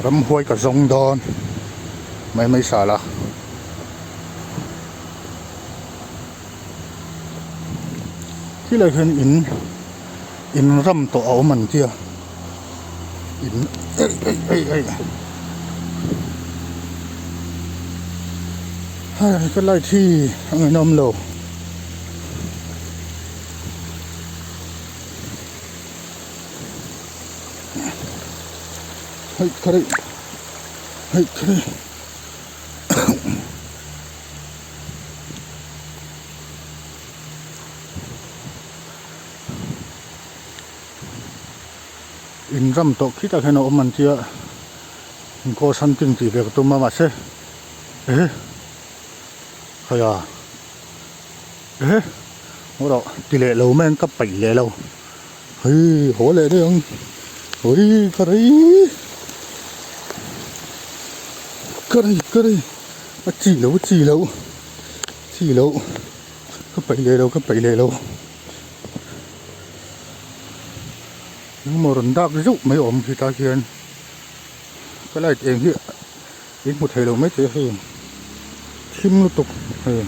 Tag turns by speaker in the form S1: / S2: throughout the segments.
S1: Ramhuai ka zawng dawn mai mai sal a. Khilai hian in in ram tawh a awm an tia in ei ei ei ei hei ka light hi a ngaihnawm lo. Hei kharei hei kharei in ram tawh khitah khian a awm an tia ghost hunting tih ve ka tum a mahse ehe khaia ehe haw rawh ti leh lo mai ang ka paih leh lo hei haw leh daih ang ui ka rei ka rei ka rei a chi lo a chi lo chi lo ka paih leh lo ka paih leh lo engmaw rawn dak zeuh mai a awm khi tah khian ka light eng hi in hmu thei lo mai thei a hei thim lutuk hei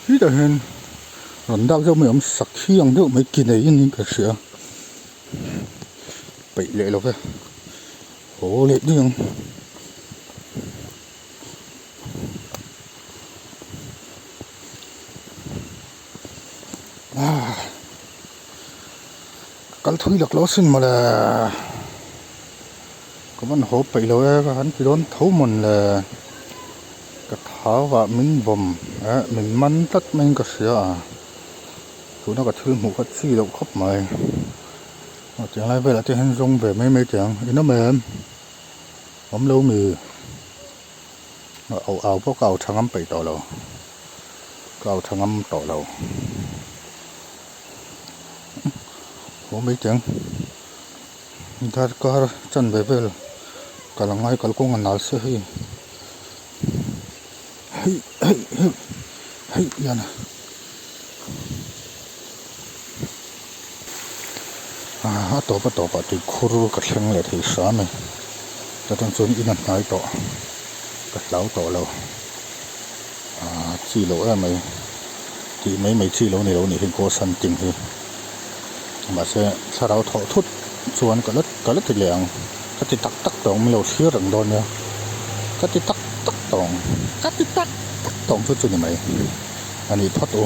S1: hetah hian rawn dak deuh mai a awm sakhi ang deuh mai ki nei in ka hria peih leh lo ve haw leh daih ang. Kal thui lak lo asin mawle ka van haw peih lo e ka han ti dawn tho mawn le ka thau ah min vawm eh min man tlat maiin ka hria a tuna ka thil hmuh kha chi loh khawp mai aw tiang lai velah te hian zawng ve mai mai teh ang in awm em awm lo mi au au pawh ka au tha ngam peih tawh lo ka au tha ngam tawh lo. Haw mai teh ang darkar chanve vel kal a ngai kalkawng a nal se hei hei hei hei hei hian a a tawp a tawp ah tuikhur ka thleng leh thei hram e chutah chuan in a hnai tawh ka hlau tawh lo ah chi loh em mai. Tih mai mai chi lo ni lo nih hi ghost hunting hi mahse thlarau thawh thut chuan ka la ka la ti leh ang ka ti tak tak tawng min lo thlir reng dawn nia ka ti tak tak tawng ka ti tak tak tawng chu chu ni mai a ni phawt u.